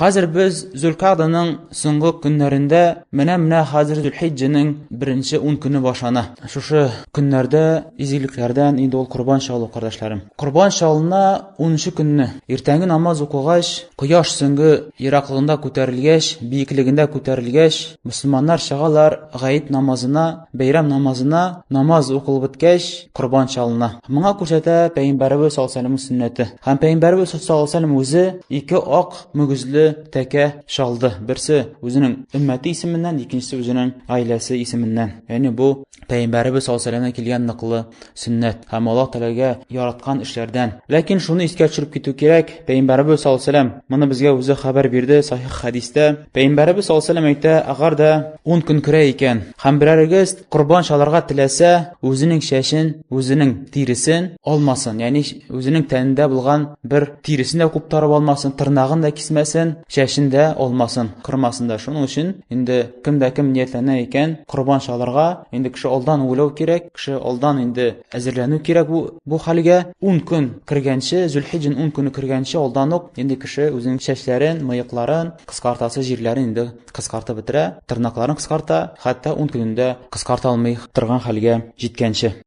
Хәзер без Зөлкаданың соңгы көннәрендә, менә-менә хәзер Зөлхиҗҗәнең беренче 10 көне башлана. Шушы көннәрдә изгелекләрдән инде ул корбан чалу, кардәшләрем. Корбан чалына 10 көнне. Иртәнге намаз укыгач, кояш соңгы ераклыгында күтәрелгәч, биеклегендә күтәрелгәч, мөселманнар чыгалар гаеп намазына, бәйрәм намазына, намаз укылып беткәч, корбан чалына. Моңа күрсәтә Пәйгамбәребез саллаллаһу алейһи вәсәлләмнең сөннәте. Һәм Пәйгамбәребез саллаллаһу алейһи вәсәлләм үзе ике ак мөгезле тәкә чалды. Берсе үзенең өммәте исеменнән, икенчесе үзенең гаиләсе исеменнән. Ягъни бу Пәйгамбәребез саллаллаһу алейһи вәсәлләмнән килгән ныклы сөннәт һәм Аллаһ Тәгаләгә яраткан эшләрдән. Ләкин шуны искә төшереп китү кирәк, Пәйгамбәребез саллаллаһу алейһи вәсәлләм моны безгә үзе хәбәр бирде сахих хәдистә. Пәйгамбәребез саллаллаһу алейһи вәсәлләм әйтә, әгәр дә 10 көн керә икән һәм берәрегез корбан чалырга теләсә, үзенең чәчен, үзенең тиресен алмасын, ягъни үзенең тәнендә булган бер тиресен дә куптарып алмасын, тырнагын да кисмәсен, чәчен дә алмасын, кырмасын да. Шуның өчен инде кем дә кем ниятләнә икән корбан чалырга, инде кеше алдан уйлау кирәк, кеше алдан инде әзерләнү кирәк бу бу хәлгә. 10 көн кергәнче, Зөлхиҗҗәнең 10 көне кергәнче алдан ук инде кеше үзенең чәчләрен, мыекларын, кыскартасы җирләрен инде кыскартып бетерә, тырнакларын кыскарта, хәтта 10 көнендә кыскарта алмый торган хәлгә җиткәнче.